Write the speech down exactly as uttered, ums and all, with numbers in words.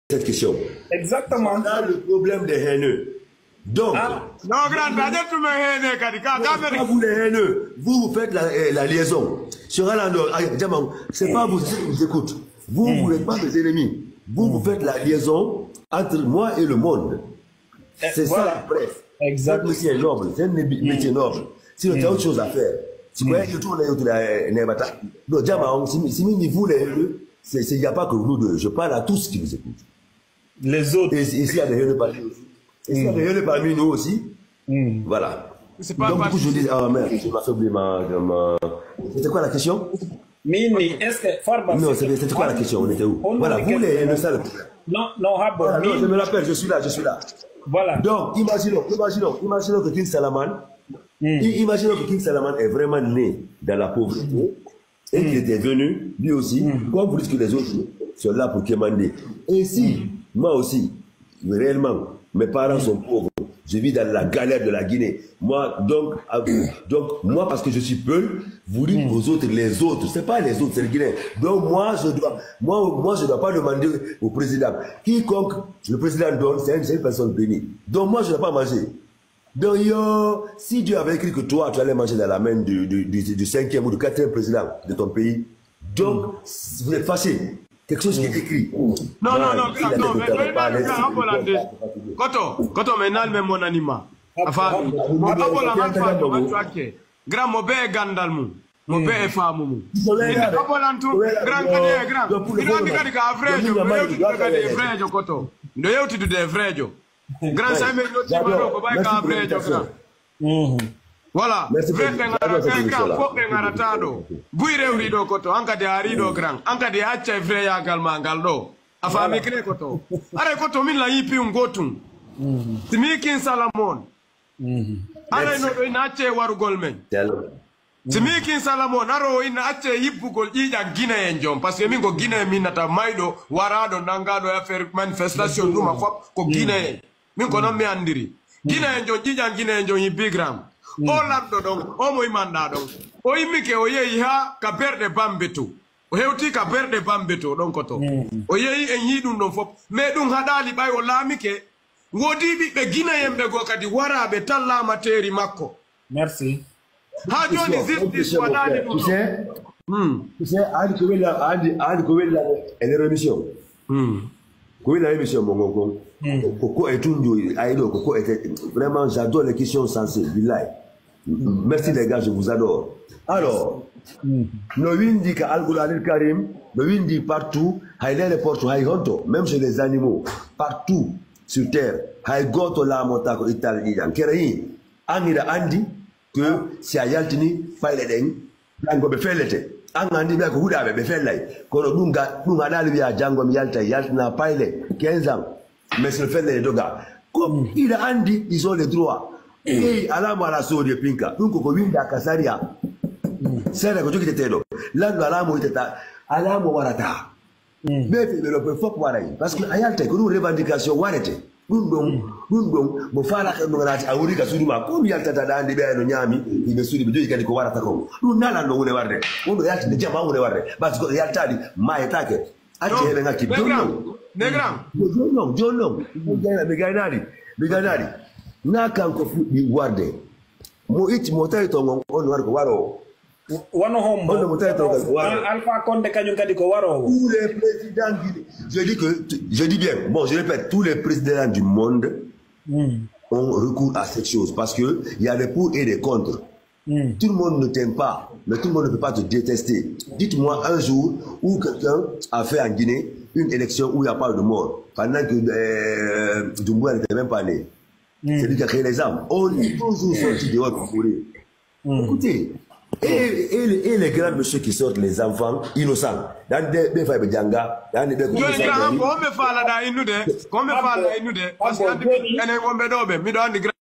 cette question. Exactement. Voilà le problème des haineux. Donc, ah, non, grand, t'as dit tout le monde haineux, kadi, quand non, c'est pas vous les haineux. Vous, vous faites la, euh, la liaison. Sur Alando, ah, Diamant, c'est pas vous, c'est ceux qui vous écoutent. Vous, vous n'êtes pas mes ennemis. Vous, vous faites la liaison entre moi et le monde. Eh, c'est ça, voilà, la presse. Exact. Votre métier est noble, c'est un mébi- métier noble. Sinon, t'as autre chose à faire. Tu croyais que tout le monde est autour de, euh, Nebata. Non, Diamant, si, si, si vous les haineux, c'est, c'est, il n'y a pas que vous deux. Je parle à tous ceux qui vous écoutent. Les autres. Et, et s'il y a des haineux parmi nous aussi. Et s'il y a des haineux parmi nous aussi. Voilà. C'est pas facile. Donc, du coup, je dis, ah merde, je m'affaiblis ma, ma... C'était quoi la question? Mini, est-ce que Farba... Non, c'est- c'était quoi la question? On était où? Voilà, vous les haineux, ça le problème. Non, non, Habo, voilà, non, je me rappelle, je suis là, je suis là. Voilà. Donc, imaginons, imaginons, imaginons que King Salaman, i- imaginons que King Salaman est vraiment né dans la pauvreté. Et qu'il était venu, lui aussi, comme vous dites que les autres sont là pour quémander. Ainsi, moi aussi, réellement, mes parents sont pauvres. Je vis dans la galère de la Guinée. Moi, donc, à- donc, moi, parce que je suis Peul, vous dites aux autres, les autres. C'est pas les autres, c'est les Guinéens. Donc, moi, je dois, moi, moi, je dois pas demander au président. Quiconque le président donne, c'est une, c'est une personne bénie. Donc, moi, je ne dois pas manger. Donc, yo, si Dieu avait écrit que toi, tu allais manger dans la main du, du, du, du cinquième ou du quatrième président de ton pays, donc, vous êtes fâché. Quelque chose qui est écrit. Non, non, non, grand, non, mais, mais, non, grand, Abolande. Koto, koto, mais nal, mais mon anima. Enfin, Abolande, Grand, mo bee e ganndal mum. Mo bee e faamu mum. Inde Abolande tun, grand kadi e grand. Miɗo anndi kadi ko a freejo, miɗo yewtitude kadi e freejo koto. Miɗo yewtitude e freejo. Grand, si mi noddiima ɗo, ko ɓay ka freejo, grand. Voilà. Vrai ɓe ngara, ɓe grand, fof ɓe ngarata ɗo. Buy rewri ɗo koto, an kadi a ari ɗo, grand. An kadi a accay freyaagal ma ngal ɗo. A faami kile koto. Aray koto min la yippiyum gootun. Si mi King Salamon. Aray no ɗo ina accee warugol men. Si mi King Salamon, aro o ina accee yibbugol ƴiiƴan Guinéen jon. Parce que min ko Guinéen min nata mayɗo, waraaɗo, nangaaɗo e affaire manifestation, ɗum a fop ko Guinéen. Min ko non mi anndiri. Guinéen jon, ƴiiƴan Guinéen jon yibbi grand. O lanɗo ɗon, o mo imanɗa ɗon. O immike, o yehi haa ka berɗe Bambeto. O hewti ka berɗe Bambeto ɗon koto. O yehi, en yii ɗum ɗon fop. Mais ɗum haɗaali ɓay o laamike. Woodii ɓiɓɓe Guinéen ɓe goo kadi waraaɓe tan laamateeri makko. Merci. Haa jooni, justice waɗaani ɗum ɗon. Tu sais, tu sais, a anndi ko weli, a anndi, a anndi ko weli e nder émission. Ko weli e émission mo ngon kon. Ko, ko e tun joyi, ay ɗo, ko, ko e te-, vraiment, j'adore les questions sensées, billahi. Merci les gars, je vous adore. Alors, no windi ka Alquranil Karim, no windi partout, hay les portes, hay honto, même chez les animaux, partout sur terre, hay gooto laamotaako ittaade ƴiiƴan. Kere hii, an hiɗa anndi que si a yaltini payle ɗen, janngo ɓe fellete. An anndi ɓe ko huɗaaɓe, ɓe fellay. Kono ɗum ga, ɗum haɗaali wiya janngo mi yaltay, yaltina payle quinze ans. Mais si no fellay doga. Ko hiɗa anndi, ils ont le droit. Ɓeyi alaa mo alaa soodi e pinka. Ɗum ko ko winnda ka sariya. Sariya ko jogiteteeɗo. Lanɗo alaa mo witata, alaa mo warata. Ɓe fii ɓe ɗo ɓe fof waray. Parce que a yaltay ko ɗum revendication warete. Ɗum ɗon, ɗum ɗon, mo faalaaka no naati a woni ka suudu ma. Ko mi yaltata ɗa anndi ɓe no ñaami, ɓe suudu ɓe jogi kadi ko warata kon. Ɗum nalan no woni warde. Wonɗo yaltinde jama woni warde. Parce que goɗɗo yaltaali, maayetaake. Acce heɓe ngakki. Jooni non. Jooni non, jooni non. Mi gayna-, mi gaynaali, mi gaynaali. Na kanko fuɗɗi warde. Mo itti, mo tawi to ngon, on war ko waroowo. Wano hombo? On mo tawi to ngon ko waroowo. Alpha Condé kañum kadi ko waroowo. Tous les présidents guinéens, je dis que, je dis bien, bon, je répète, tous les présidents du monde ont recours à cette chose parce que il y a des pour et des contre. Tout le monde ne t'aime pas, mais tout le monde ne peut pas te détester. Dites-moi un jour où quelqu'un a fait en Guinée une élection où il n'y a pas de mort, pendant que, euh, Doumbouya n'était même pas né. C'est lui qui a créé les armes. On est toujours sorti dehors pour mourir. Écoutez, et, et, et les grands messieurs qui sortent les enfants innocents, dans des, des fay ɓe jannga, dans des, des... Jooni grand, ko homɓe faalaɗa innude? Ko homɓe faalaɗa innude? Parce que anndi enen wonɓe ɗo ɓe, miɗo anndi grand.